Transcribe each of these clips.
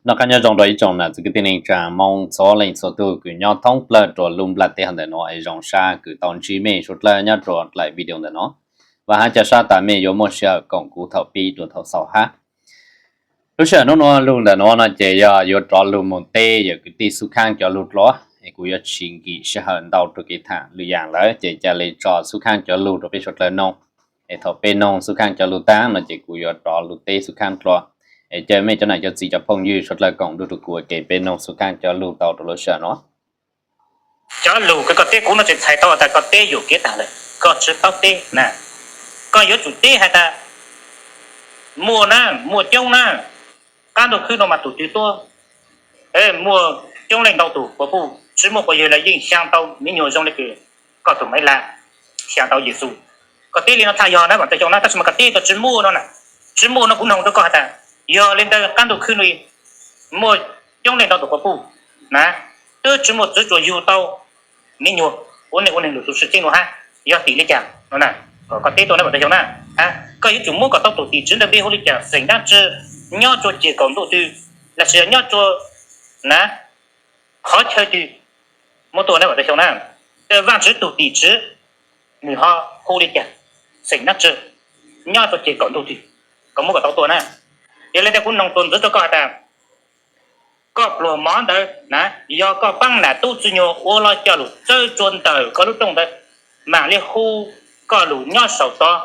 Noj qab nyob zoo rau ib tsoom nam txiv kwv tij neej tsaa Moob txhua leej txhua tug kws nyob thoob plawg rua lub nplaj teb hov ntawm nuav es zoo sab kws tau ntsib mej suav dlawg nyob rua dlaim video ntawm nuav. Vaam hab ca sab tas mej yuav muaj sij hawm koom kuv thaum pib rua thaum xaus hab. Lub sij hawm nub nuav lug ntawm nuav no ces yog yuav rov lug moog teb yawm kwv tij Xub Khaab cov lug dlua, es kuv yuav tsis nkim sij hawm ntau rua kev thaam lwm yaam lawm ces ca le tso Xub Khaab cov lug rua peb suav dlawg noog. Es thaum peb noog Xub Khaab cov lug taag no ces kuv yuav rov lug teb Xub Khaab dlua. Es caw mej cov nam cov txiv cov phooj ywg suav dlawg koom nrug rua kuv ua ke peb noog Xub Khaab cov lug tau rua lub sij hawm nuav. Cov lug kws koj teb kuv no tseem txhais tau tas koj teb yuam kev taag lawm, koj tsi paub teb na. Koj yuav tsum teb has tas muaj na, muaj coob na, qab ntuj khwb nuav mas tug twg tuab, muaj coob leej ntau tug quas puj tsi muaj quas yawg los yeej xyaa tau miv nyuas zoo le kws koj tug Maiv Lag xyaa tau Yexus. Koj teb le no txhaj yog na Vaam Tawg Xyooj na, tab sis mas koj teb koj tsi muaj no na. Tsi muaj no kuv noog rua koj has tas, yog le ntawd qab ntuj khwb nuav muaj coob leej ntau tug quas puj na, twb tsi muaj txwv tsuas yug tau miv nyuas ua neej ua neeg lug tu si tseeb nuav hab, yog tim le caag no na? Koj teb tuaj na Vaam Tawg Xyooj na. Koj yuav tsum muab kom tau tug tim tswv ntawd npe hu le caag, xeem dlaab tsi, nyob rua ceg kaum ntuj twg, lossis yog nyob rua na qhov chaw twg, muab tuaj na Vaam Tawg Xyooj na. Vaajtswv tug tim tswv nwg ho hu le caag, xeem dlaab tsi, nyob rua ceg kaum ntuj twg, koj muab kom tau tuaj na. Yog le ntawd kuv noog tuaj ntxiv rua koj has tas, koj pluas mov ntawd na, yog koj paab nam tub txwg nyuag ua los coj lug txawb tsua ntawm koj lub rooj ntawd, maam le hu koj lug nyob saum tod,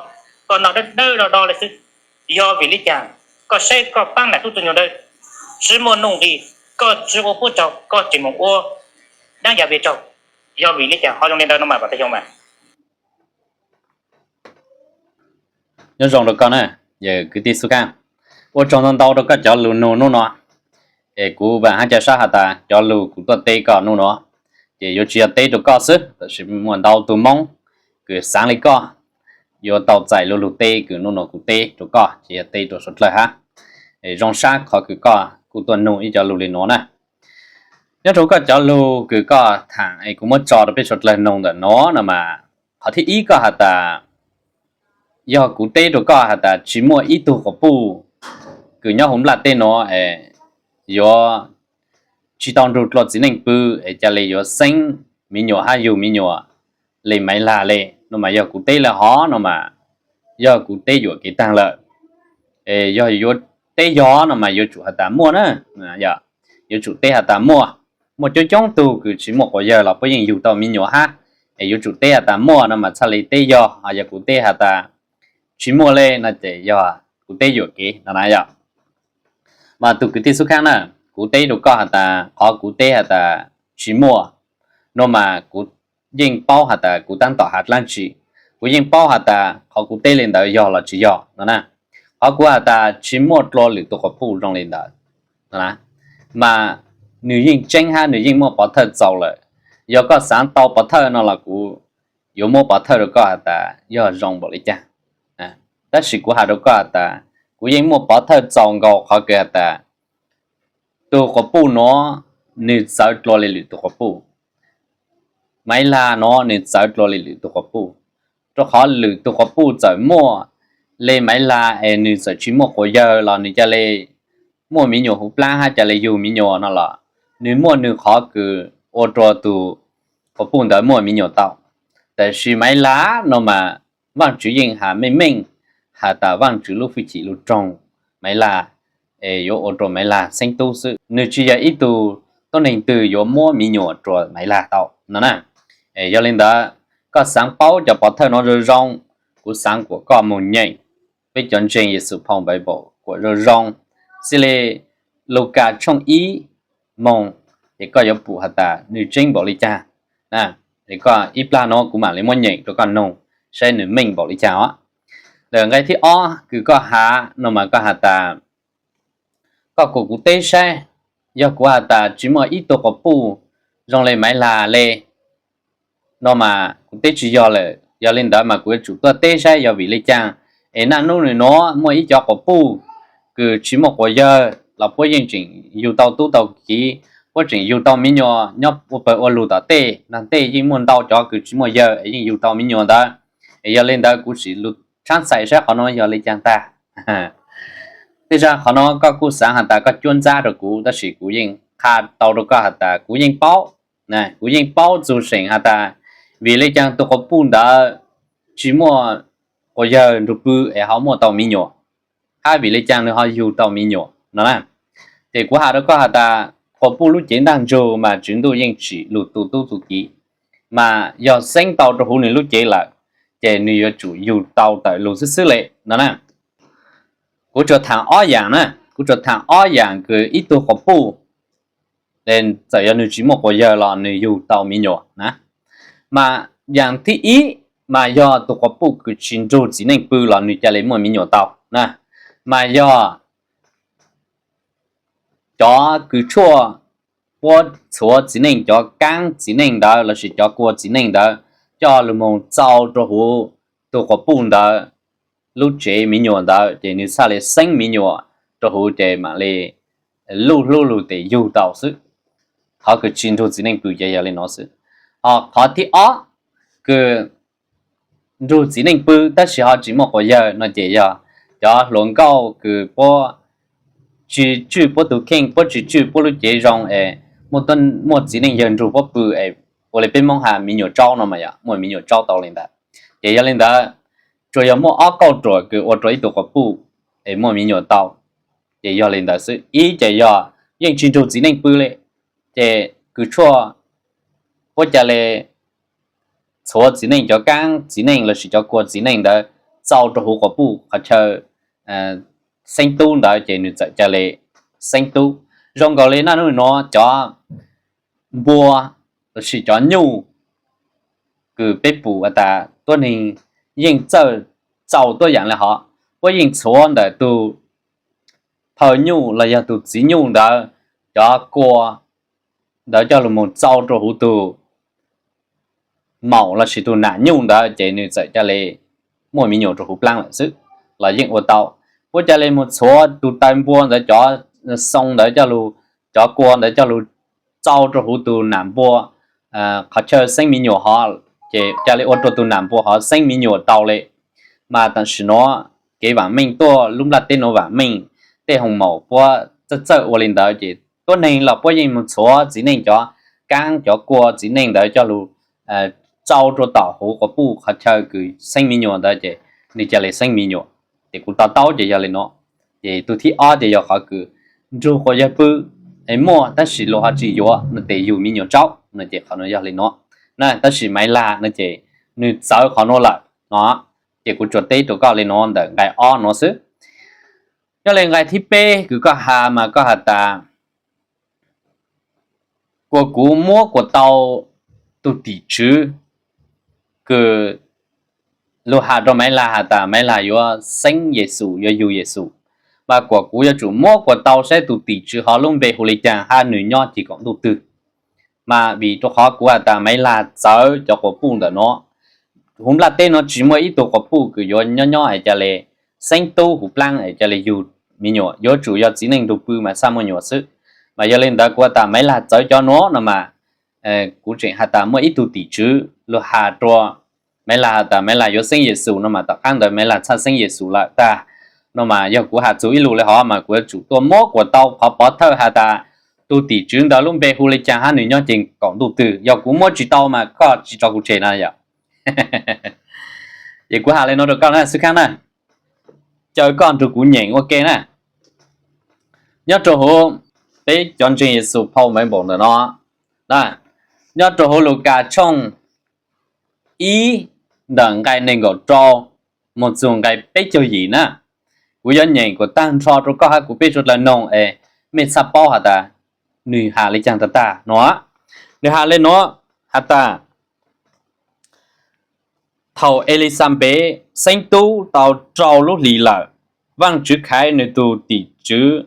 koj noj dawb dawb do do le xwb. Yog vim le caag koj saib koj paab nam tub txwg nyuag ntawd tsi muaj nuj nqis, koj tsi ua puab tsaug, koj tseem moog ua daab ya npe tsaug? Yog vim le caag ho zoo le ntawd no mas Vaam Tawg Xyooj mas? Nyob zoo rua koj na, yawm kwv tij Xub Khaab. Ua tsaug ntau ntau rua koj cov lug nug nub nuav. Es kuv vaam hab ca sab has tas cov lug kuv tuaj teb koj nub nuav, ces yuav tsi yog teb rua koj xwb, tab sis muaj ntau tug Moob kws xaav le koj, yuav tau txais lub lug teb kws nub nuav kuv teb rua koj ces yog teb rua suav dlawg hab. Es zoo sab qhov kws koj kuj tuaj nug ib cov lug le nuav na. Nyob rua koj cov lug kws koj thaam es kuv muab tso rua peb suav dlawg noog ntawm nuav no mas, qhov thib ib koj has tas, yog kuv teb rua koj has tas tsi muaj ib tug quas puj kws nyob huv nplaj teb nuav es yuav tsi tau nrug dlua txiv neej pw, es ca le yuav xeeb miv nyuas hab yug miv nyuas le Maiv Lag le no mas yog kuv teb le hov no mas, yog kuv teb yuam kev taag lawm. Es yog yuav teb yog no mas yuav tsum has tas muaj na, yuav tsum teb has tas muaj. Muaj coob coob tug kws tsi muaj quas yawg los puab yeej yug tau miv nyuas hab. Es yuav tsum teb has tas muaj no mas txhaj le teb yog, ho yog kuv teb has tas tsi muaj le no ces yog kuv teb yuam kev no na yom. Mas tug kwv tij Xub Khaab na, kuv teb rua koj has tas qhov kuv teb has tas tsi muaj no mas kuv yeej paub has tas kuv taab tom has dlaab tsi, kuv yeej paub has tas qhov kuv teb le ntawd yog los tsi yog no na. Qhov kuv has tas tsi muaj dlua lwm tug quas puj zoo le ntawd no na, mas nwg yeej tseeb hab nwg yeej muaj pov thawj txaus lawm. Yog koj xaav tau pov thawj no los kuv yuav muab pov thawj rua koj has tas yog zoo npaum le caag. Tab sis kuv has rua koj has tas kuv yeej muaj pov thawj txaus nkaus qhov kws has tas tug quas puj nuav nwg txawv dlua le lwm tug quas puj. Maiv Lag nuav nwg txawv dlua le lwm tug quas puj, rua qhov lwm tug quas puj txawm muaj le Maiv Lag es nwg txawm tsi muaj quas yawg los nwg ca le muaj miv nyuas huv plaab hab ca le yug miv nyuas no los nwg muaj nwg qhov kws ua rua tug quas puj ntawd muaj miv nyuas tau. Tab sis Maiv Lag no mas Vaajtswv yeej has meej meej has tas Vaajtswv lub fwj chim lug roog Maiv Lag, es yuav ua rua Maiv Lag xeeb tub xwb, nwg tsi yog ib tug tuab neeg twg yuav muab miv nyuas rua Maiv Lag tau no na. Yog le ntawd, koj xaav paub cov pov thawj nuav zoo zoo, kuv xaav kuas koj moog nyeem peb cov ntseeg Yexus Phoo Bible kuas zoo zoo, xws le Lukas tshooj ib moog, ces koj yuav pum has tas nwg tseeb npaum le caag. Es koj ib plag nuav kuv maam le muab nyeem rua koj noog saib nwg meej npaum le caag os. Lawm nqe thib ob kws koj has no mas koj has tas koj kuas kuv teb saib, yog kuv has tas tsi muaj ib tug quas puj zoo le Maiv Lag le no mas kuv teb tsi yog lawm. Yog le ntawd mas kuv yuav tsum tuaj teb saib yog vim le caag es naj nub nwg nuav muaj ib cov quas puj kws tsi muaj quas yawg los puab yeej tseem yug tau tub tau kiv, puab tseem yug tau miv nyuas nyob ua pawg ua lug tom tej. Nag tej yeej muaj ntau cov kws tsi muaj yawg es yeej yug tau miv nyuas ntawd. Es yog le ntawd kuv sim lug tshab txhais saib qhov nuav yog le caag ntag. Tej zag qhov no koj kuj xaav has tas koj cuab ntxab rau kuv, tab sis kuv yeej qha tau rau koj has tas kuv yeej paub, kuv yeej paub txug seem has tas vim le caag tug quas puj ntawd tsis muaj quas yawg nrug pw es ho muaj tau mi nyuam, hab vim le caag nws ho yug tau mi nyuam no na. Ces kuv has rau koj has tas quas puj lub cev ntaj ntsug mas Tswv Ntuj yeej tsim lug tu tub tu kiv, mas yog xeeb tau rau huv nws lub cev lawm, ces nws yuav tsum yug tau tawm lug xwb xwb le no na. Kuv tsuas thaam ob yaam na, kuv tsuas thaam ob yaam kws ib tug quas puj txawm yog nws tsis muaj quas yawg los nws yug tau mi nyuam na. Mas yaam thib ib mas yog tug quas puj kws tsis nrug txiv neej pw los nws ca le muaj mi nyuam tau na. Mas yog cov kws tshuaj puab txhuav txiv neej, cov kaab txiv neej ntawd lossis cov kua txiv neej ntawd coj lug moog txau rau huv tug quas puj ntawd lub tsev mi nyuam ntawd, ces nws txhaj le xeeb mi nyuam rau huv ces mam le luj hlub lug tes yug tau xwb. Qhov kws tsis nrug txiv neej pw ces yog le nuav xwb. Ho qhov thib ob kws nrug txiv neej pw tab sis ho tsis muaj quas yawg no ces yog cov hluas nkauj kws puab tsis tswj puab tug kheej, puab tsis tswj puab lub cev zoo es muaj txiv neej yawg nrug puab pw es ua le peb Moob has mi nyuam tsaub no mas yog muaj mi nyuam tsaub tau le ntawd. Ces yog le ntawd, tsuas yog muaj ob kauj ruam kws ua rua ib tug quas puj es muaj mi nyuam tau. Ces yog le ntawd xwb, ib ces yog yeej tsis nrug txiv neej pw le, ces kws tshuaj puab ca le txhuav txiv neej, cov kaab txiv neej lossis cov kua txiv neej ntawd txau rau huv quas puj qhov chaw xeeb tub ntawd ces nws txawm ca le xeeb tub. Zoo nkaus le naj nub nuav cov npua lossis cov nyuj kws peb pum has tas tuab neeg yeej txawj txau tuab yaam le hov, puab yeej txhuav ntawm tug phaw nyuj los yog tug txiv nyuj ntawd cov kua ntawd coj lug moog txau rau huv tug maum lossis tug nam nyuj ntawd ces nws txawm ca le muaj mi nyuam rau huv plaab lawm xwb los yeej ua tau. Puab ca le moog txhuav tug taw npua ntawd cov xoo ntawd coj lug, cov kua ntawd coj lug txau rau huv tug nam npua qhov chaw xeeb mi nyuam hov, ces ca le ua rua tug nam npua hov xeeb mi nyuam tau le. Mas tam sim nuav kev vaam meej tuaj lub nplaj teb nuav vaam meej, tej hoo maum puab txawj txawj ua le ntawd ces tuab neeg los puab yeej moog txhuav txiv neej cov kaab cov kua txiv neej ntawd coj lug txau rua tom huv quas puj qhov chaw kws xeeb mi nyuam ntawd ces nws ca le xeeb mi nyuam. Ces kuv to taub ces yog le nuav. Ces tug thib ob ces yog qhov kws nrug quas yawg pw es muaj tab sis luas ho tsis yuav no tes yug mi nyuam tsaub no ces qhov nuav yog le nuav na. Tab sis Maiv Lag no ces nws txawv qhov nuav lawm no, ces kuv tsuas teb rua koj le nuav ntawm nqai ob nuav xwb. Nyob le nqai thib peb kws koj has mas koj has tas kuas kuv muab kuas tau tug tim tswv kws lug has rua Maiv Lag has tas Maiv Lag yuav xeeb Yexus, yuav yug Yexus, mas kuas kuv yuav tsum muab kuas tau saib tug tim tswv hov lub npe hu le caag hab nws nyob ceg kaum ntuj twg. Mas vim rua qhov kuv has tas Maiv Lag txawv cov quas puj ntawm nuav, huv nplaj teb nuav tsis muaj ib tug quas puj kws yuav nyob nyob es ca le xeeb tub huv plaab es ca le yug me nyuam, yuav tsum yog txiv neej nrug pw mas txhaj muaj nyuam xwb. Mas yog le ntawd kuv has tas Maiv Lag txawv cov nuav no mas kuv tseem has tas muaj ib tug tim tswv lug has rua Maiv Lag has tas Maiv Lag yuav xeeb Yexus no mas tom qaab ntawd Maiv Lag txhaj xeeb Yexus lawm tag. No mas yog kuv has txug ib lus le hov mas kuv yuav tsum tuaj muab kuas tau qhov pov thawj has tas tug tim tswv ntawd lub npe hu le caag hab nws nyob ceg kaum ntuj twg. Yog kuv muab tsis tau mas koj tsis tso kuv tseg na yom. Ces kuv has le nuav rua koj na xwb khaab na, caw koj nrug kuv nyeem ua ke na. Nyob rua huv, peb cov ntseeg Yexus phau Maiv Npaum ntawm no, nyob rua huv Lukas tshooj ib ntawm nqai nees nkaum rau moog txug nqai peb caug yim na. Kuv yuav nyeem kuas tag nrho rua koj hab kuv peb suav dlawg noog es mej txhaj paub has tas nwg has le caag tag tag no. Nwg has le nuav has tas, thaum Elixanpes xeeb tub tau rau lub hlis lawm, Vaajtswv khaiv nwg tug tim tswv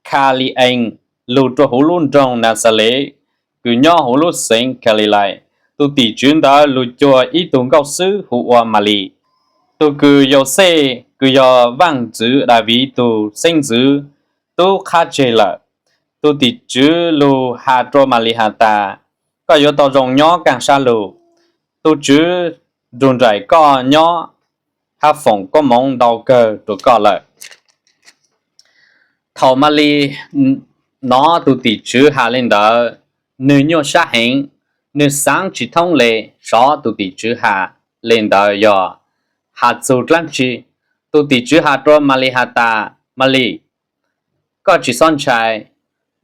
Khali-ees lug rua huv lub nroog Naxales kws nyob huv lub xeev Kalilais. Tug tim tswv ntawd lug cuag ib tug nkauj xwb hu ua Malis, tug kws Yauxej kws yog Vaajtswv Daviv tug xeeb ntxwv tub qhab tseg lawm. Tug tim tswv lug has rua Malis has tas, koj yuav tau zoo nyob kaaj sab lug. Tug Tswv nrug nraim koj nyob hab foom koob moov ntau kawg rua koj lawm. Thaum Malis hnov tus tim tswv has li ntawd, nws nyuaj sab heev, nws xaav tsis thoob le, xyov tus tim tswv has li ntawd yog has txug dlaab tsi. Tus tim tswv has rua Malis has tas, Malis, koj tsis txhob ntshai,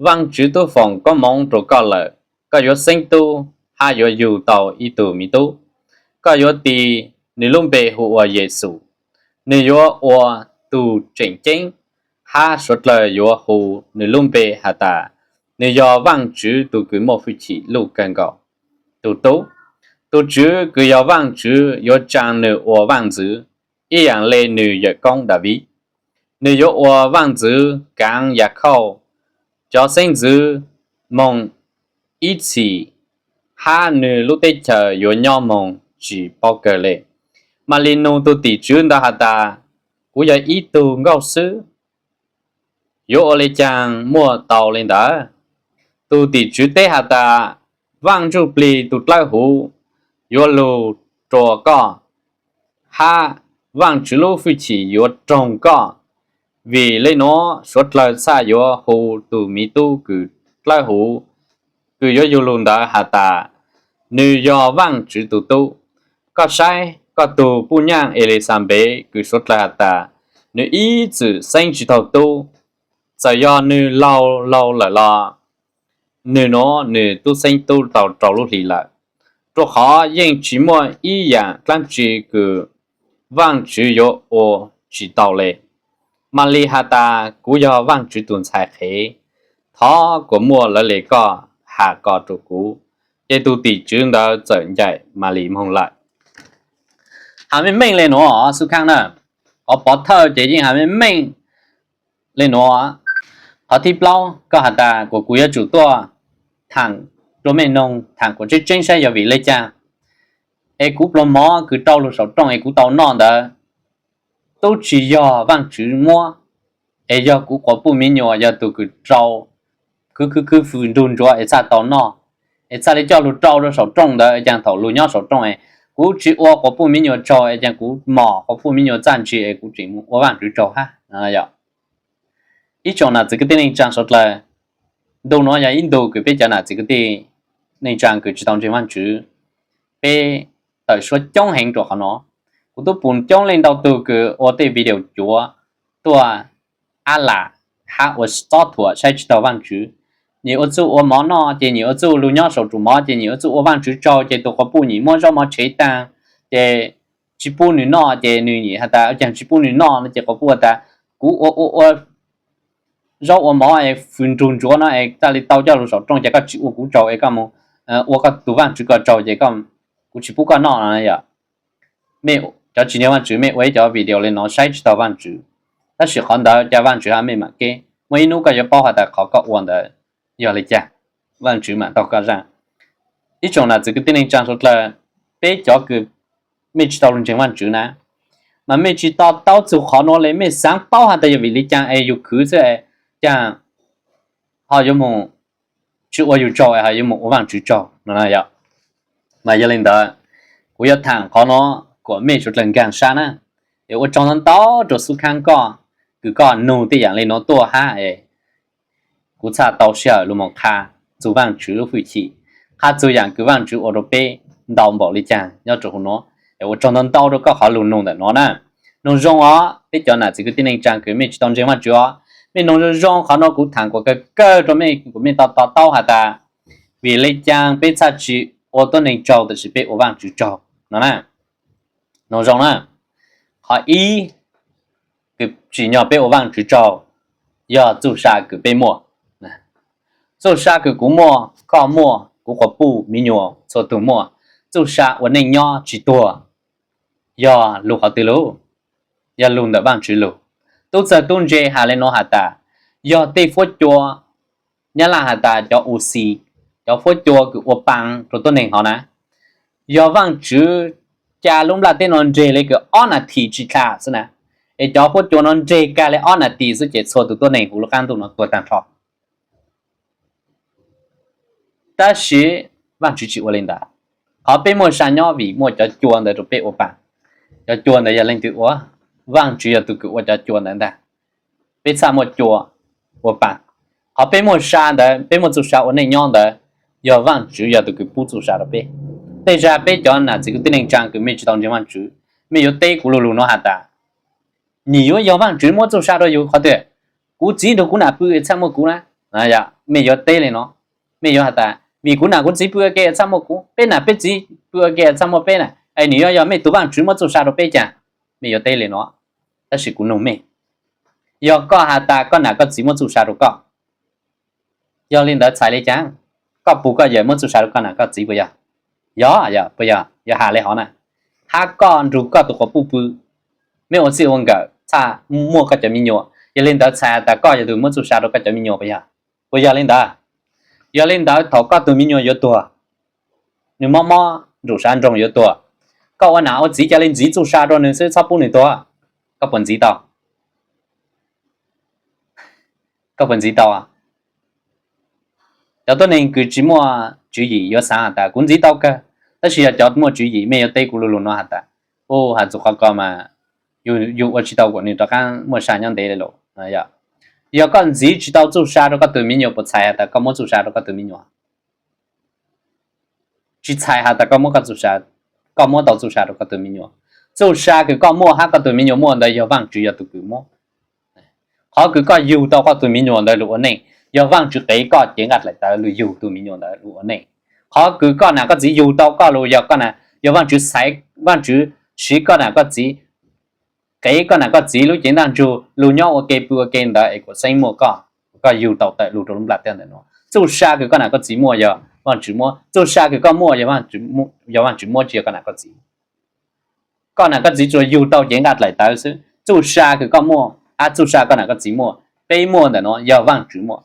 Vaajtswv tub foom koob moov rua koj lawm, koj yuav xeeb tub hab yuav yug tau ib tug miv tub. Koj yuav tis nwg lub npe hu ua Yexus. Nwg yuav ua tug tseem ceeb, hab suav dlawg yuav hu nwg lub npe has tas, nwg yog Vaajtswv tug kws muaj fwj chim luj kawg nkaus tug tub. Tug Tswv kws yog Vaajtswv yuav tsaa nwg ua vaaj ntxwv, ib yaam le nwg yawm koob Daviv. Nwg yuav ua vaaj ntxwv kaav Yakhauj cov xeeb ntxwv moog ib txhis, hab nwg lub teb chaws yuav nyob moog tsis paub kawg le. Malis nug tug tim tswv ntawd has tas, kuv yog ib tug nkauj xwb, yuav ua le caag muaj tau le ntawd? Tug tim tswv teb has tas, Vaaj Ntsuj Plig tug dlawb huv yuav lug rua koj, hab Vaajtswv lub fwj chim yuav roog koj. Vim le nuav suav dlawg txhaj yuav hu tug miv tub kws dlawb huv kws yuav yug lug ntawd has tas, nwg yog Vaajtswv tug tub. Koj saib koj tug puj nyaaj Elixanpes kws suav dlawg has tas, nwg ib txwm xeeb tsis taug tub, txawm yog nwg laug laug lawm los nwg nuav nwg tub xeeb tub tau rau lub hli lawm, rua qhov yeej tsis muaj ib yaam dlaab tsi kws Vaajtswv yuav ua tsis tau le. Malis has tas, kuv yog Vaajtswv tug ntxhais qhev, thov kuas muaj lawv le koj has ko rua kuv. Ces tug tim tswv ntawd txawm ncaim Malis moog lawm. Has meej meej le nuav xub khaab na, qhov pov thawj ces yeej has meej meej le nuav. Qhov thib plaub koj has tas kuas kuv yuav tsum tuaj thaam rua mej noog, thaam kuas tseeb tseeb saib yog vim le caag es kuv pluas mov kws rau lug saum rooj es kuv tau noj ntawd tub tsis yog Vaajtswv muab, es yog kuv quas puj miv nyuas yog tug kws rau, khwv khwv khwv fws nrug ntsuav es txhaj tau noj, es txhaj le coj lug rau rua saum rooj ntawd es caag thaum lug nyob saum rooj es kuv tsis ua quas puj miv nyuas tsaug es caag kuv mom quas puj miv nyuas txaj ntsig es kuv tseem mus ua Vaajtswv tsaug hab. Ib tsoom nam txiv kwv tij neej tsaa suav dlawg, ntu nuav yog ib ntu kws peb cov nam txiv kwv tij neej tsaa kws tsis tau ntseeg Vaajtswv, peb tawm suab coob heev rua qhov nuav. Kuv tub pum coob leej ntau tug kws ua tej video cuav tuaj ab lam hab ua xob thuam saib tsis taug Vaajtswv. Nyim ua txuj ua mov noj ces nyim ua txuj lug nyob saum tsum mov ces nyim ua txuj ua Vaajtswv tsaug ces tug quas puj nyim muab zaub mov tshev taag ces tsis pub nwg noj ces nwg nyim has tas caag tsis pub nwg noj no ces quas puj has tas kuv ua ua ua zaub ua mov es fws nrug ntsuav no es txhaj le tau coj lug saum rooj ces koj tsis ua kuv tsaug es koj mus ua koj tug Vaajtswv ko tsaug ces kuv tsis pub koj noj no yom. Mej cov tsis ntseeg Vaajtswv mej ua ib cov video le nuav saib tsis taug Vaajtswv, tab sis qhov ntawd ca Vaajtswv hab mej mam keb. Muaj ib nub koj yuav paub has tas qhov koj ua ntawd yog le caag, Vaajtswv mam taug koj zaaj. Ib tsoom nam txiv kwv tij neej tsaa suav dlawg, peb cov kws mej tsis tau lug ntseeg Vaajtswv na, mas mej tsis to taub txug qhov nuav le, mej xaav paub has tas yog vim le caag es yug khwv xwb es caag ho yuav mus tsis ua yug tsaug es ho yuav mus ua Vaajtswv tsaug no yom. Mas yog le ntawd, kuv yuav thaam qhov nuav kuas mej suav dlawg nkaag sab na. Es ua tsaug ntau ntau rua xub khaab koj, kws koj nug tej yaam le nuav tuaj hab es kuv txhaj tau sij hawm lug moog qha txug Vaajtswv lub fwj chim, qha txug yaam kws Vaajtswv ua rua peb ntau npaum le caag nyob rua huv nuav. Es ua tsaug ntau ntau rua koj qhov lug nug ntawm nuav na. Noog zoo os, peb cov nam txiv kwv tij neej tsaa kws mej tsis tau ntseeg Vaajtswv os, mej noog zoo zoo qhov nuav kuv thaam kuas kawg kawg rua mej kuas mej to to taub has tas vim le caag peb txhaj tsis ua tuab neeg tsaug tab sis peb ua Vaajtswv tsaug no na. Noog zoo na, qhov ib kws tsim nyog peb ua Vaajtswv tsaug yog txuj sa kws peb muaj. Txuj sa kws kuv muaj, koj muaj, kuv quas puj miv nyuas txhua tug muaj, txuj sa ua neej nyob tsis tuag. Yog lug qhov twg lug? Yog lug ntawm Vaajtswv lug. Tub txawg tub ntse has le nuav has tas, yog tej fuab cua, Nyab Laj has tas cov u xi, cov fuab cua kws ua paa rua tuab neeg hov na, yog Vaajtswv ca lub nplaj teb no nreg le kws ob nas this tsi dlha xwb na, es cov fuab cua no nreg kag le ob nas this xwb ces txhua tug tuab neeg huv lub qaab ntuj no tuag taag nrho. Tab sis Vaajtswv tsis ua le ntawd. Qhov peb muaj sa nyob vim muaj cov cua ntawd rua peb ua paa. Cov cua ntawd yog leej twg ua? Vaajtswv yog tug kws ua cov cua ntawd ntag. Peb txhaj muaj cua, ua pa. Qhov peb muaj sa ntawd, peb muaj txuj sa ua neej nyob ntawd, yog Vaajtswv yog tus kws pub txuj sa rau peb. Tej zag peb cov nam txiv kwv tij neej tsaa kws mej tsis tau ntseeg Vaajtswv, mej yuav teb kuv lu lug nuav has tas, nim yuav yog Vaajtswv muab txuj sa rau yug qhov twg? Kuv txiv nrug kuv nam pw es txhaj muaj kuv na. Mej yuav teb le nuav, mej yuav has tas vim kuv nam kuv txiv pw ua ke txhaj muaj kuv, peb nam peb txiv pw ua ke txhaj muaj peb na, es nim yuav yog mej tug Vaajtswv muab txuj sa rau peb cas? Mej yuav teb le nuav, tab sis kuv nug mej, yog koj has tas koj nam koj txiv muab txuj sa rau koj, yog le ntawd txhais le caag? Koj pug koj yawm muab txuj sa rau koj nam koj txiv puas yog? Yog, yog puas yog? Yog has le hov na, hab koj nrug koj tug quas puj pw, mej ua txij ua nkawm txhaj muaj koj cov me nyuam, yog le ntawd txhais has tas koj yog tug muab txuj sa rau koj cov me nyuam puas yog? Puas yog le ntawd? Yog le ntawd thaum koj tug me nyuam yuav tuag, nwg mob mob nraum sav nroog yuav tuag, koj ua nam ua txiv ca le ntxiv txuj sa rau nwg xwb txhob pub nwg tuag, koj puas ntxiv tau? Koj puas ntxiv tau? Cov tuab neeg kws tsis muaj tswv yim yuav xaav has tas kuv ntxiv tau kawg, tab sis yog cov muaj tswv yim mej yuav teb kuv lu lug nuav has tas, u, has txug qhov ko mas yug ua tsis tau kuas nwg rov qaab muaj sa nyob ntev le lawm. Yog koj ntxiv tsis tau txuj sa rau koj tug me nyuam puas txhais has tas koj muab txuj sa rau koj tug me nyuam? Tsis txhais has tas koj muab, koj muab tau txuj sa rau koj tug me nyuam. Txuj sa kws koj muaj hab koj tug me nyuam muaj ntawd yog Vaajtswv yog tug kws muab. Qhov kws koj yug tau koj tug me nyuam ntawd lug ua neej, yog Vaajtswv qev koj cev nqaj dlaim tawv lug yug tug me nyuam ntawd lug ua neej. Qhov kws koj nam koj txiv yug tau koj lug yog, yog Vaajtswv, Vaajtswv siv koj nam koj txiv, qev koj nam koj txiv lub cev ntaj ntsug lug nyob ua ke pw ua ke ntawd es kuas xeeb muaj koj, koj yug tau tawm lug rau lub nplaj teb ntawm nuav. Txuj sa kws koj nam koj txiv muaj yog Vaajtswv muab, txuj sa kws koj muaj yog Vaajtswv muab tsis yog koj nam koj txiv. Koj nam koj txiv tsuas yug tau cev nqaj dlaim tawv xwb, txuj sa kws koj muaj hab txuj sa koj nam koj txiv muaj, peb muaj ntawm nuav yog Vaajtswv muaj.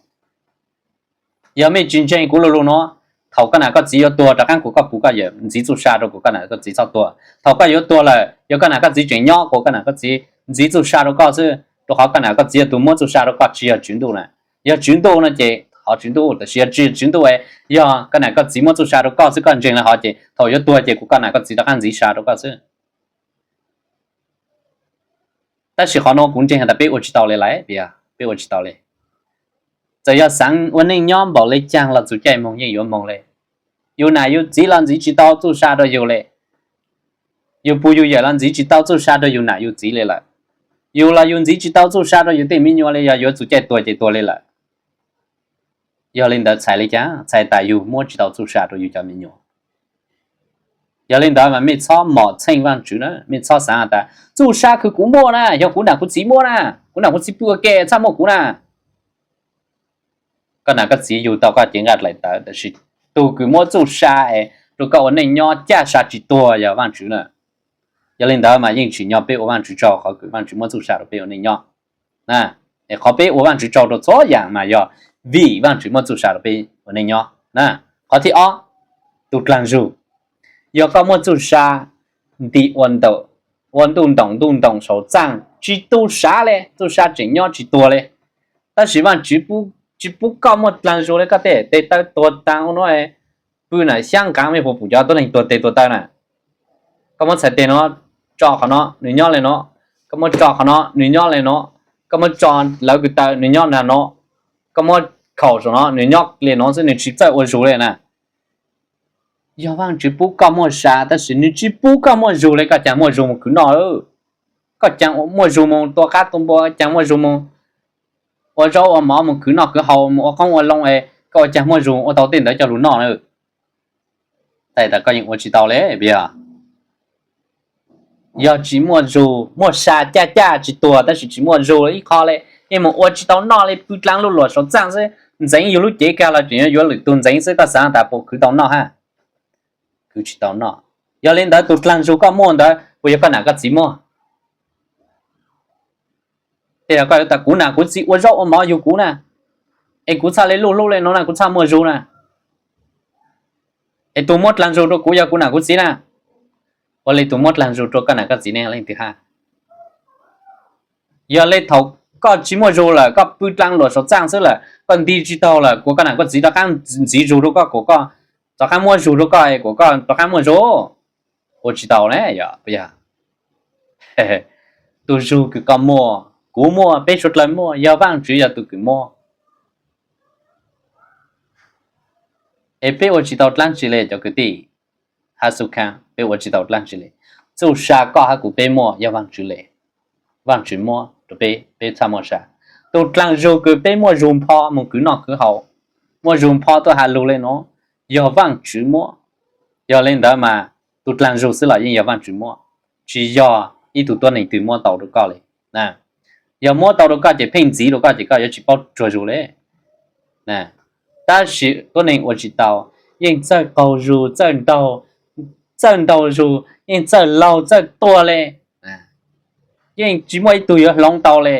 Yog mej tsis ntseeg kuv lu lug nuav, thaum koj nam koj txiv yuav tuag rov qaab kuas koj pug koj yawm ntxiv txuj sa rau kuas koj nam koj txiv txhob tuag. Thaum koj yuav tuag lawm yog koj nam koj txiv tseem nyob kuas koj nam koj txiv ntxiv txuj sa rau koj xwb, rau qhov koj nam koj txiv yog tug muab txuj sa rau koj tsis yog Tswv Ntuj na. Yog Tswv Ntuj no ces qhov Tswv Ntuj, tab sis yog tsis yog Tswv Ntuj, yog koj nam koj txiv muab txuj sa rau koj xwb koj ntseeg le hov ces thaum yuav tuag ces kuas koj nam koj txiv rov qaab ntxiv sa rau koj xwb. Tab sis qhov nuav kuv ntseeg has tas peb ua tsis tau le lawm, peb ua tsis tau le. Txawm yog xaav ua neej nyob npaum le caag los txug caij moog yeej yuav moog le. Yug nam yug txiv los ntxiv tsis tau txuj sa rau yug le. Yug pug yug yawm los ntxiv tsis tau txuj sa rau yug nam yug txiv le lawm. Yug los yug ntxiv tsis tau txuj sa rau yug tej me nyuam le, yog yuav txug caij tuag ces tuag le lawm. Yog le ntawd txhais le caag? Txhais tas yug muab tsis tau txuj sa rau yug cov me nyuam. Yog le ntawd mas mej txhob mom txheej Vaajtswv na, mej txhob xaav has tas txuj sa kws kuv muaj na yog kuv nam kuv txiv muaj na, kuv nam kuv txiv pw ua ke txhaj muaj kuv na. Koj nam koj txiv yug tau koj cev nqaj dlaim tawv, tab sis tug kws muab txuj sa es rau koj ua neej nyob caj sa tsis tuag yog Vaajtswv na. Yog le ntawd mas yeej tsim nyog peb ua Vaajtswv tsaug qhov kws Vaajtswv muab txuj sa rau peb ua neej nyob. Es qhov peb ua Vaajtswv tsaug rau txhua yaam mas yog vim Vaajtswv muab txuj sa rau peb ua neej nyob na. Qhov thib ob, tus dlaag zug. Yog koj muaj txuj sa nti ua ntuj ntoom ntuj ntoom saum txaaj tsis tu sav le, txuj sa tseem nyob tsis tuag le, tab sis Vaajtswv tsis pub koj muaj dlaag zug le, koj tej tes taw tuag taag ua nuav, pw na xyab nqaav mej puas pum cov tuab neeg tuag tes tuag taw na. Koj muab txhais tes nuav tso qhov no nws nyob le nuav, koj muab tso qhov no nws nyob le nuav, koj muab tso lawv kws taw nws nyob nag nuav, koj muab khaum saum no nws nyob le nuav xwb nws tsis txawj ua zug le na. Yog Vaajtswv pub koj muaj sa tab sis nws tsis pub koj muaj zug le koj caag muaj zug moog khwv noj? Koj caag muaj zug moog tua qab tua npua, caag muaj zug moog ua zaub ua mov moog khwv noj khwv haus moog ua qoob ua loo es koj ua caag muaj zug ua tau tej ntawd coj lug noj na? Txhais tas koj yeej ua tsis tau le. Yog tsis muaj zug, muaj sa caj caj tsis tuag tab sis tsis muaj zug ib qho le, yeej moog ua tsis tau noj le, pw dlaag luj luam saum txaaj xwb, ntxeev yug lub cev kag los tseem yuav lwm tug ntxeev xwb, koj xaav tas puas khwv tau noj hab? Khwv tsis tau noj. Yog le ntawd tus dlaag zug koj muaj ntawd puas yog koj nam koj txiv muaj? Tej zaum koj yuav tas kuv nam kuv txiv ua zaub ua mov yug kuv na, es kuv txhaj le luj hlub le nuav na, kuv txhaj muaj zug na. Es tug muab dlaag zug rau kuv yog kuv nam kuv txiv na. Ua le tug muab dlaag zug rau koj nam koj txiv ne leej twg hab? Yog le thaum koj tsis muaj zug lawm, koj pw dlaag luam saum txaaj xwb lawm, koj nti tsis taug lawm, kuas koj nam koj txiv rov qaab ntxiv zug rau koj, kuas koj rov qaab muab zug rau koj, kuas koj rov qaab muaj zug? Ua tsis tau ne yog puas yog? Tus zug kws koj muaj, kuv muaj, peb suav dlawg muaj, yog Vaajtswv yog tug kws muab. Es peb ua tsis tau dlaab tsi le cov kwv tij, hab xub khaab, peb ua tsis tau dlaab tsi le. Txuj sa koj hab kuv peb muaj yog Vaajtswv le. Vaajtswv muab rua peb, peb txhaj muaj sa. Tug dlaag zug kws peb muaj zug npho moog kwv noj kwv haus, muaj zug npho tuaj has lug le nuav, yog Vaajtswv muab. Yog le ntawd mas tug dlaag zug xwb los yeej yog Vaajtswv muab, tsis yog ib tug tuab neeg twg muab tau rua koj le. Yog muab tau rua koj ces pheej ntxiv rua koj ces koj yuav tsis paub tsuag zug le. Tab sis tuab neeg ua tsis tau, yeej txawj qaug zug, txawj ntaug zug, yeej txawj laug txawj tuag le, yeej tsis muaj ib tug yuav hloov tau le.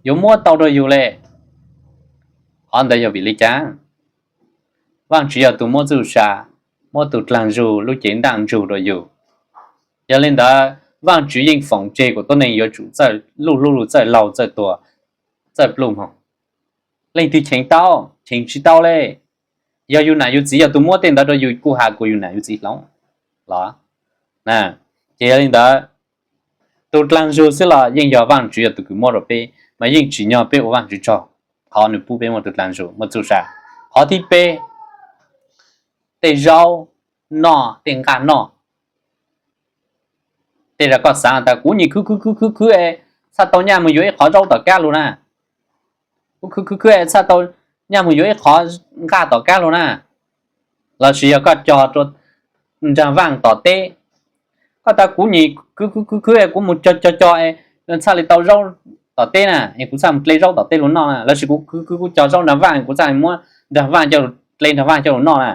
Yuav muab tau rua yug le. Qhov ntawd yog vim le caag? Vaajtswv yog tug muab txuj sa, muab tug dlaag zug lub cev ntaaj ntsug rua yug. Yog le ntawd Vaajtswv yeej foom tseg kuas tuab neeg yuav tsum txawj luj hlub lug, txawj laug txawj tuag, txawj pluj moog. Leej twg cheem tau? Cheem tsis tau le. Yog yug nam yug txiv yog tug muab tej ntawd rua yug kuj has kuas yug nam yug txiv hloov los? Ces yog le ntawd, tug dlaag zug xwb los yeej yog Vaajtswv yog tug kws muab rua peb, mas yeej tsim nyog peb ua Vaajtswv tsaug qhov nwg pub peb muaj tug dlaag zug, muaj txuj sa. Qhov thib peb, tej zaub noj, tej nqaj noj. Tej zag koj xaav tas kuv nyim khwv khwv khwv khwv khwv es txhaj tau nyaj moog yuav ib qhov zaub tom kab lug na, kuv khwv khwv khwv es txhaj tau nyaj moog yuav ib qhov nqaj tom kab lug na, lossis yog koj cog rua nraag vaaj tom teb, koj tas kuv nyim khwv khwv khwv khwv es kuv moog cog cog cog es txhaj le tau zaub tom teb na, es kuv txhaj moog dle zaub tom teb lug noj na, lossis kuv khwv khwv kuv cog zaub nraag vaaj kuv txhaj moog muab nraag vaaj coj lug dle nraag vaaj coj lug noj na.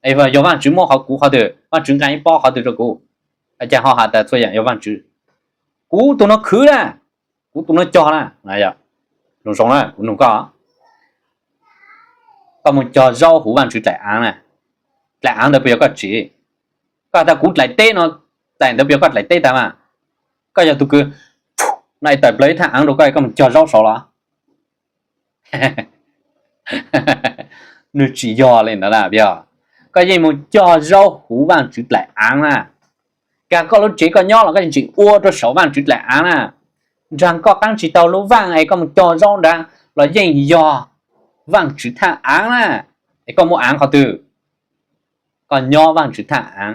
Es yog Vaajtswv muab qhov kuv qhov twg? Vaajtswv nqaa ib pob qhov twg rua kuv? Cas ho has tas txhua yaam yog Vaajtswv? Kuv tug nuav khwv na, kuv tug nuav cog na. Zoo zoo na, kuv nug koj, koj moog cog zaub huv Vaajtswv dlaim aav na, dlaim aav ntawd puas yog koj tsev? Koj has tas kuv dlaim teb no, dlaim ntawd puas yog koj dlaim teb tag mas? Koj yog tug kws no es tawm plawg ib thaaj aav rua koj, koj moog cog zaub saud los? Nwg tsis yog le ntawd na, yog koj yeej moog cog zaub huv Vaajtswv dlaim aav na. Kag koj lub tsev koj nyob los koj yeej tseem ua rua saum Vaajtswv dlaim aav na. Nraag koj qaab tsis tau lub vaaj es koj moog cog zaub nraag los yeej yog Vaajtswv thaaj aav na. Es koj muab aav qhov twg? Koj nyob Vaajtswv thaaj aav,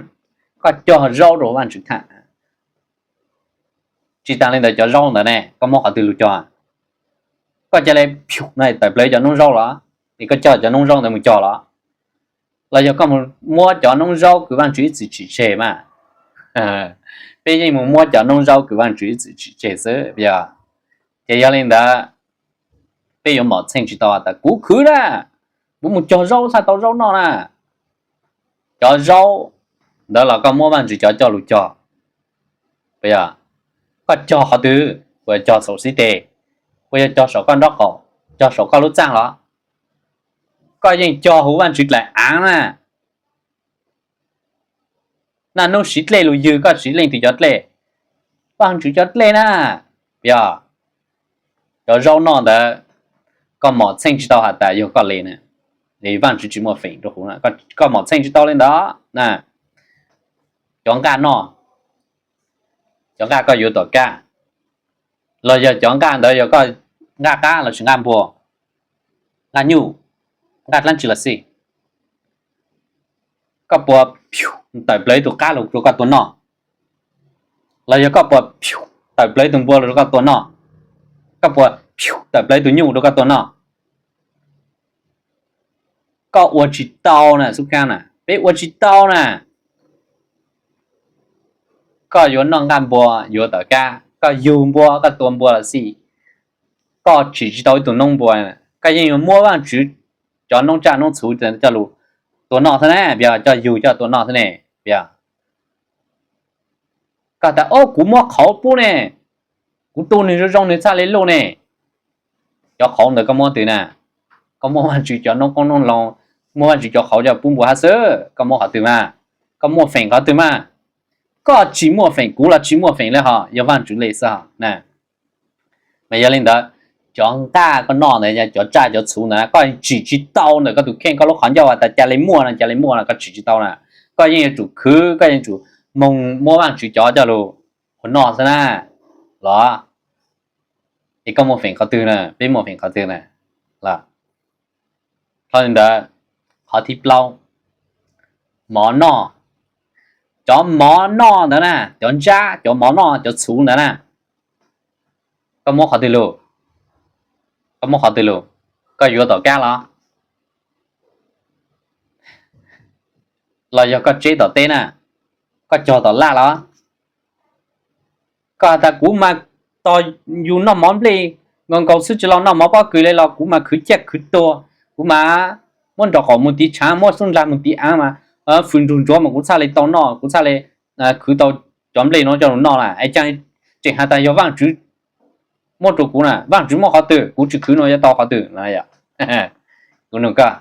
koj cog zaub rua Vaajtswv thaaj aav. Tsis taag le ntawd, cov zaub ntawd ne koj muab qhov twg lug cog? Koj ca le tawm plawg cov noob zaub los? Es koj coj cov noob zaub ntawd moog cog los? Los yog koj muab cov noob zaub kws Vaajtswv ib txwm tsim tseg mas? Peb yeej moog muab cov noob zaub kws Vaajtswv ib txwm tsim tseg xwb yog. Ces yog le ntawd, peb yuav mom txheej tsis tau tas kuv khwv na, kuv moog cog zaub txhaj tau zaub noj na. Cov zaub ntawd los koj muab Vaajtswv cov coj lug cog. Koj cog qhov twg? Puas yog cog saum xib teg? Puas yog cog saum koj nraub qaum, cog saum koj lub txaaj los? Koj yeej cog huv Vaajtswv dlaim aav na. Naj nub siv dlej lug ywg, koj siv leej twg cov dlej? Vaajtswv cov dlej na. Yog cov zaub noj ntawd, koj mom txheej tsis tau has tas yog koj le na, Vaajtswv tsis muaj feem rua huv na, koj mom txheej tsis tau le ntawd na. Cov nqaj noj, cov nqaj koj yuav tom kab, los yog cov nqaj ntawd yog koj nqaj qab lossis nqaj npua, nqaj nyuj, nqaj dlaab tsi los xij, koj puas tawm plawg ib tug qab lug rua koj tua noj? Los yog koj puas tawm plawg ib tug npua lug rua koj tua noj? Koj puas tawm plawg ib tug nyuj rua koj tua noj? Koj ua tsis tau na xub khaab na, peb ua tsis tau na. Koj yuav noj nqaj npua yuav tom kab, koj yug npua koj tua npua los xij, koj tsim tsis tau ib tug noob npua, koj yeej yuav muab Vaajtswv cov noob tsaj noob txhuv coj lug tua noj xwb na, coj yug coj tua noj xwb ne. Koj tas, o, kuv muab qhauv pub ne, kuv tu nwg zoo zoo nwg txhaj le luj ne. Cov qhauv ntawd koj muab twg na? Koj muab Vaajtswv cov noob qoob noob loo, muab Vaajtswv cov qhauv coj pub npua hab xwb, koj muab qhov twg mas? Koj muaj feem qhov twg mas? Koj tsis muaj feem, kuv los tsis muaj feem le hos, yog Vaajtswv le xwb hos na. Mas yog le ntawd, cov nqaj koj noj ntawd, cov tsaj cov txhuv ntawd koj tsim tsis tau ntawm koj tus kheej, koj lub qhov ncauj has tas ca le muaj no, ca le muaj no, koj tsim tsis tau na. Koj yeej yuav tsum khwv, koj yeej tsum moog muab Vaajtswv cov coj lug ua noj xwb na, los? Es koj muaj feem qhov twg na, peb muaj feem qhov twg na, los? Dhau li ntawd, Qhov thib plaub, mov noj. Cov mov noj ntawd na, cov ntsab, cov mov noj, cov txhuv ntawd na, koj muab qhov twg lug? Koj muab qhov twg lug? Koj yuav tom kab los? Los yog koj tseb tom teb na? Koj cog tom laj los? Koj has tas kuv mas tos yus noj mov nplej nkaus nkaus xwb tsis los noj mov pob kws li los kuv mas khwv ciaj khwv tuag, kuv mas muab nrov qaum mus tiv tshaav, muab xub ndlag mus tiv aav mas fws nrug ntsuav mas kuv txhaj li tau noj, kuv txhaj li khwv tau cov nplej no coj lug noj na. Es tseem has tas yog Vaajtswv muab rua kuv na, Vaajtswv muab qhov twg kuv tsis khwv no yuav tau qhov twg? Kuv nug koj,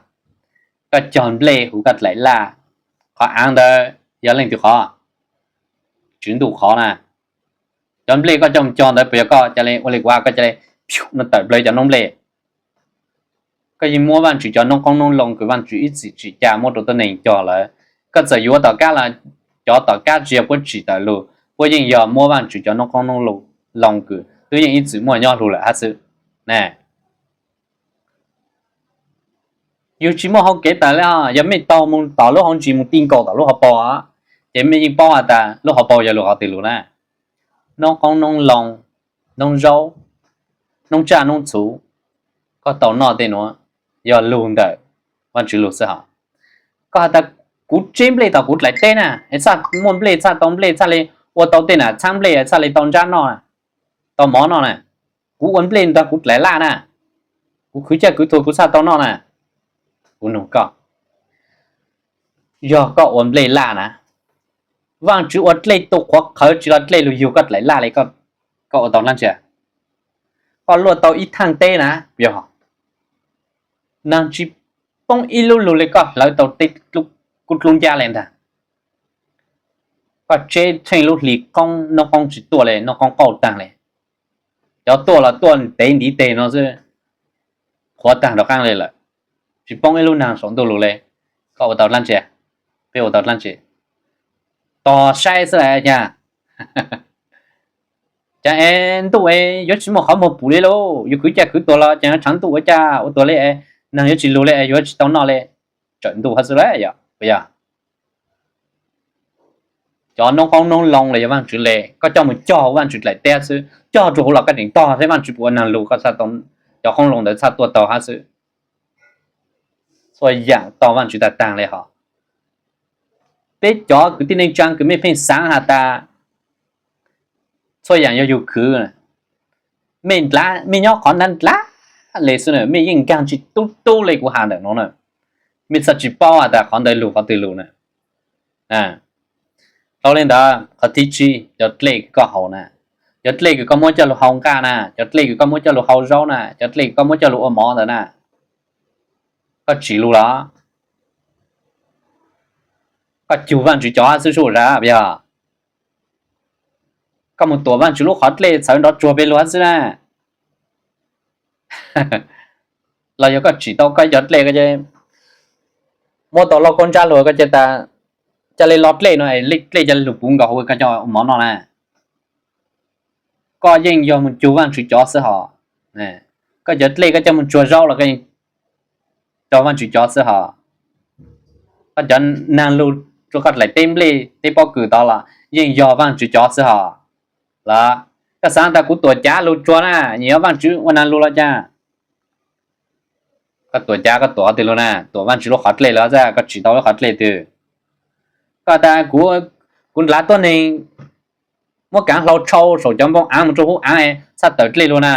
koj cog nplej huv koj dlaim laj, qhov aav ntawd yog leej twg qhov? Tswv Ntuj qhov na. Cov nplej koj coj mus cog ntawd puas yog koj ca le ua li kuv, koj ca le no tawm plawg cov noob nplej? Koj yeej muab Vaajtswv cov noob qoob noob loo kws Vaajtswv ib txwm tsim ca muab rua tuab neeg cog lawm. Koj txawm yuav tom kab los cov tom kab tsis yog puab tsim tawm lug, puab yeej yog muab Vaajtswv cov noob qoob noob loo kws tub yeej ib txwm muaj nyob lug lawm hab xwb. Yug tsis muaj hau kev tawm le os. Yog mej taug mus tom lub hauv ntsis mus ti nkaus tom lub hauv paus, ces mej yeej paub has tas lub hauv paus yog lug qhov twg lug na. Noob qoob noob loo, noob zaub, noob tsaj noob txhuv, koj tau noj tej nuav yog lug ntawm Vaajtswv lug xwb hos. Koj has tas kuv tseb nplej tom kuv dlaim teb na, es txhaj muaj nplej, txhaj tau nplej, txhaj le ua tau tej nam txhaab nplej, txhaj le tau ntsab noj, tau mov noj na. Kuv ua nplej nrog kuv dlaim laj na, kuv khwv ciaj khwv tuag kuv txhaj tau noj na. Kuv nug koj, yog koj ua nplej laj na, Vaajtswv ua dlej tu qhuav qhawv tsis los dlej lug yug koj dlaim laj le, koj ua tau dlaab tsi? Koj luaj tau ib thaaj teb na, yog naag tsis poob ib lub lug le koj hlawv tau teb kub dlub ncab le ntag. Koj tseb tsheej lub hli qoob, noob qoob tsis tuaj le, noob qoob qauj taag le. Cov tuaj los tuaj tev ntiv teg no xwb, qhuav taag rov qaab le lawm, tsis poob ib lub naag saum ntuj lug le. Koj ua tau dlaab tsi? Peb ua tau dlaab tsi? Tos saib xwb las cas. Cas es ntuj es yuav tsis muaj qhov muag pum le lauj, yuav khwv ciaj khwv tuag los cas tshaav ntuj ua cas ua tuag le, naag yuav tsis lug le, yuav tsis tau noj le, tsawm ntuj hab xwb las yog puas yog? Cov noob qoob noob loo los yog Vaajtswv le, koj coj mus cog huv Vaajtswv dlaim teb xwb, cog rua huv los koj tseem tog thiab Vaajtswv puas ua naag lug, koj txhaj tau, cov qoob loo ntawd txhaj tuaj tau hab xwb. Txhua yaam tog Vaajtswv tag taag le hos. Peb cov kwv tij neej tsaa kws mej pheej xaav has tas txhua yaam yog yug khwv, mej nrad, mej nyob qhov nrad nrad le xwb na, mej yeej nkaag tsis tub tub le kuv has ntawm nuav na. Mej txhaj tsis paub has tas qhov ntawd lug qhov twg lug na. Dhau le ntawd, qhov thib tsib, cov dlej kws koj haus na, cov dlej kws koj muab coj lug hau nqaj na, cov dlej kws koj muab coj lug hau zaub na, cov dlej kws koj muab coj lug ua mov ntawd na, koj tsim lug los? Koj cug Vaajtswv cov hab xwb sub sab yog? Koj mus tuam Vaajtswv lub qhov dlej txhawv nrov tsuag peg lug hab xwb na. Los yog koj tsim tau koj cov dlej, muab tau lauj kaub ntsab lug koj ca le lo dlej no, dlej ca le lug puv nkaus huv koj coj ua mov noj na. Koj yeej yog mus cug Vaajtswv cov xwb hos. Koj cov dlej koj coj mus tsuag zaub los koj yeej cog Vaajtswv cov xwb hos. Koj cov naag lug rua koj dlaim teb nplej teb pob kws tod los yeej yog Vaajtswv cov xwb hos. Los koj xaav tas kuv tuam cav lug tsuag na, nyiam yog Vaajtswv ua naag lug los cas? Koj tuam cav koj tuam qhov twg lug na? Tuam Vaajtswv lub qhov dlej lug xwb, koj tsim tau lub qhov dlej twg? Koj tas kuv, kuv nrad tuab neeg muab kaav hlau tshau saum cov npoo aav mus rua huv aav txhaj tawm dlej lug na.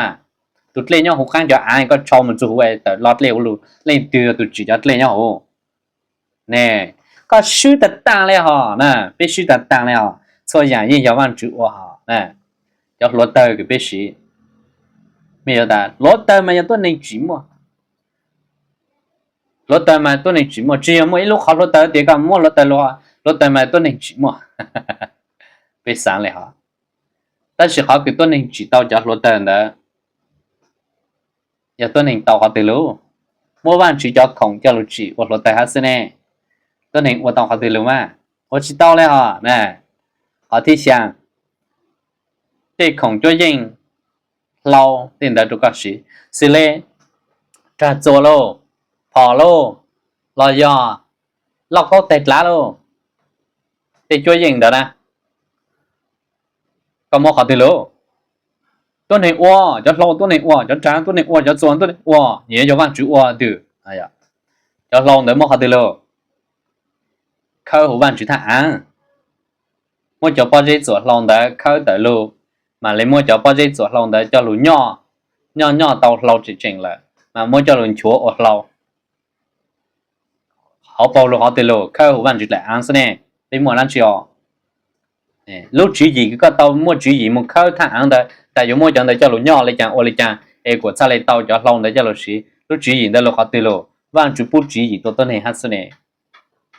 Tus dlej nyob huv qaab cov aav koj tshau mus txug huv tawm lo dlej huv lug, leej twg yog tus tsim cov dlej nyob huv? Ne, koj swb tag taag le hos na, peb swb tag taag le hos, txhua yaam yeej yog Vaajtswv ua hos na. Cov hluav tawg kws peb siv, mej yuav tas hluav tawg mas yog tuab neeg tsim muaj. Hluav tawg mas tuab neeg tsim muaj, tsis yog muaj ib lub qhov hluav tawg tias koj muab hluav tawg lug, hluav tawg mas tuab neeg tsim muaj. Peb xaav le hos. Tab sis qhov kws tuab neeg tsim tau cov hluav tawg ntawd yog tuab neeg tau qhov twg lug? Muab Vaajtswv cov khoom coj lug tsim ua hluav tawg hab xwb ne. Tuab neeg ua tau qhov twg lug mas? Ua tsis tau le hos na. Qhov thib xyaa, tej khoom cuab yeej, hlau tej ntawd rua koj siv, xws le rag txuas lauj, phom lauj, los yog lauj kaub teg dlav lauj, tej cuab yeej ntawd na, koj muab qhov twg lauj? Tuab neeg ua, cov hlau tuab neeg ua, cov raav tuab neeg ua, cov txuas tuab neeg ua, nyias yog Vaajtswv ua twg? Cov hlau ntawd muab qhov twg lauj? Khawb huv Vaajtswv thaj aav. Muab cov pob zeb txuas hlau ntawd khawb tawm lug, mam li muab cov pob zeb txuas hlau ntawd coj lug nyob, nyob nyob tau hlau tseem tseem lawm mas muab coj lug nchuav ua hlau. Hauv paug lug qhov twg lauj? Khawb huv Vaajtswv daim aav xwb ne. Peb muaj dlaab tsi os? Lub tswv yim kws koj tau muaj tswv yim mus khawb thaj aav ntawd tas yuav muab cov ntawd coj lug nyob li caas ua li caas es kuas txhaj li tau cov hlau ntawd coj lug siv, lub tswv yim ntawd lug qhov twg lauj? Vaajtswv pub tswv yim rua tuab neeg hab xwb ne.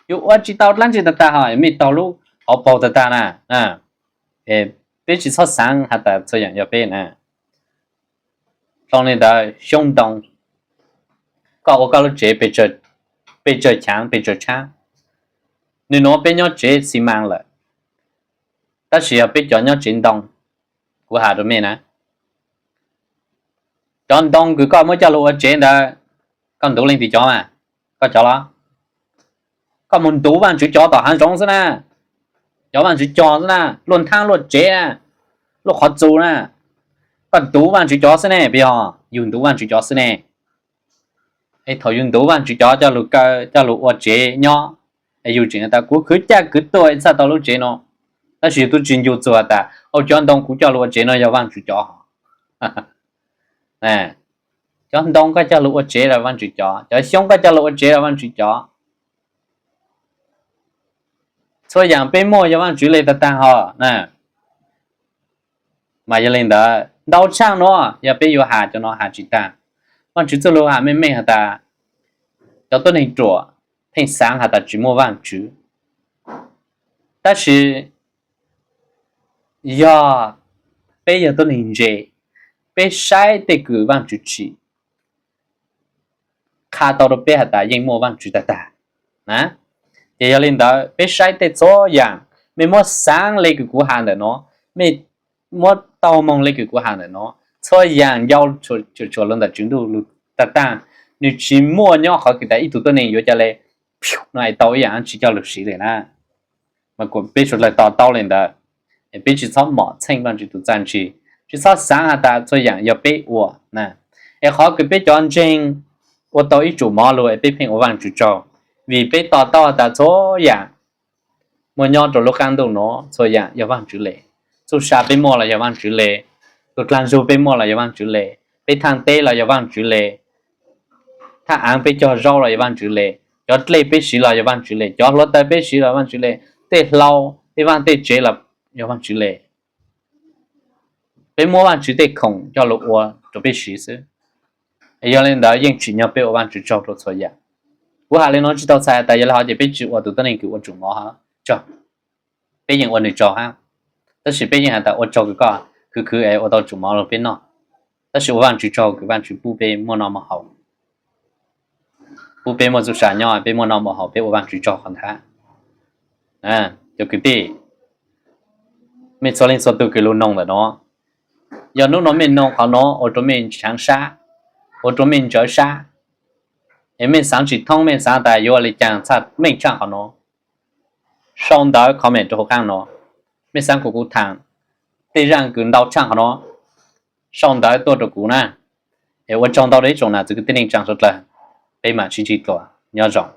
Yus ua tsis tau dlaab tsi tag tag hos mej taug lub hauv paug tag tag na. Peb tsis txhob xaav has tas txhua yaam yog peb na. Dlhau le ntawd xyoob ntoo, koj ua koj lub tsev pes tsawg chaav pes tsawg tshaab, nwg nuav peb nyob tsev xi maas lawm, tab sis yog peb cov nyob tsev ntoo, kuv has rua mej na, cov ntoo kws koj muab coj lug ua tsev ntawd, koj ntuv leej twg cov mas? Koj cov los? Koj mus ntuv Vaajtswv cov tom haav zoov xwb na, cov Vaajtswv cov xwb na, luaj thaab luaj tsev na, luaj qhov txus na, koj ntuv Vaajtswv cov xwb ne, puas yog? Yug ntuv Vaajtswv cov xwb ne. Es thaum yug ntuv Vaajtswv cov coj lug kaw coj lug ua tsev nyob, es yug tseem tas kuv khwv caj khwv tuag txhaj tau lub tsev no, tab sis yug tub tsis ncu txug has tas, au, cov ntoo kuv coj lug ua tsev no yog Vaajtswv cov. Cov ntoo koj coj lug ua tsev los Vaajtswv cov, cov xyoob koj coj lug ua tsev los Vaajtswv cov. Txhua yaam peb muaj yog Vaajtswv le tag tag hos na. Mas yog le ntawd ntau tshaaj nuav yog peb yuav has cov nuav has tsis tag. Vaajtswv txuj lug has meej meej has tas, cov tuab neeg ruam pheej xaav has tas tsis muaj Vaajtswv, tab sis yog peb yog tuab neeg ntse, peb saib tej kws Vaajtswv tsim qha tau rua peb has tas yeej muaj Vaajtswv tag tag na. Ces yog le ntawd peb saib tej txhua yaam, mej muab xaav le kws kuv has ntawm nuav, mej muab taug moog le kws kuv has ntawm nuav, txhua yaam ncau tshuam lug ntawm Tswv Ntuj lug tag tag, nwg tsis muaj nyob qhov kws tas ib tug tuab neeg yuav ca le no es tau ib yaam dlaab tsi coj lug siv le na. Mas kuas peb suav dlawg to taub le ntawd, peb tsis txhob mom txheej Vaajtswv tus txaj ntse, tsis txhob xaav has tas txhua yaam yog peb ua na. Es qhov kws peb cov ntseeg ua tau ib tsum mov lug es peb pheej ua Vaajtswv tsaug, vim peb to taub has tas txhua yaam muaj nyob rua lub qaab ntuj nuav txhua yaam yog Vaajtswv le. Txuj sa peb muaj los yog Vaajtswv le, tug dlaag zug peb muaj los yog Vaajtswv le, peb thaaj teb los yog Vaajtswv le, thaj aav peb cog zaub los yog Vaajtswv le, cov dlej peb siv los yog Vaajtswv le, cov hluav taws peb siv los Vaajtswv le, tej hlau, tej vaaj tej tsev los yog Vaajtswv le. Peb muab Vaajtswv tej khoom coj lug ua rua peb siv xwb. Yog le ntawd yeej tsim nyog peb ua Vaajtswv tsaug rua txhua yaam. Kuv has le nuav tsis tau txhais tas yog le hov ces peb tsis ua tus tuab neeg kws ua tsum mov tsaug, peb yeej ua nwg tsaug hab, tab sis peb yeej has tas ua tsaug kws koj khwv khwv es ua tau tsum mov lug peb noj, tab sis ua Vaajtswv tsaug kws Vaajtswv pub peb muaj noj muaj haus, pub peb muaj txuj sa nyob peb muaj noj muaj haus peb ua Vaajtswv tsaug qhov ntawd. Cov kwv tij, mej txhua leej txhua tug kws lug noog ntawm nuav, yog nub nuav mej noog qhov nuav ua rua mej ntshaav sab, ua rua mej ntsawv sab, es mej xaav tsis thoob mej xaav tas yuav ua le caag txhaj meej tshaj qhov nuav, sau ntawv comment rua huv qaab nuav. Mej xaav kuas kuv thaam tej zaaj kws ntau tshaj qhov nuav, sau ntawv tuaj rua kuv na. Es ua tsaug ntau rua ib tsoom nam txiv kwv tij neej tsaa suav dlawg, peb mam sib ntsib dlua, nyob zoo.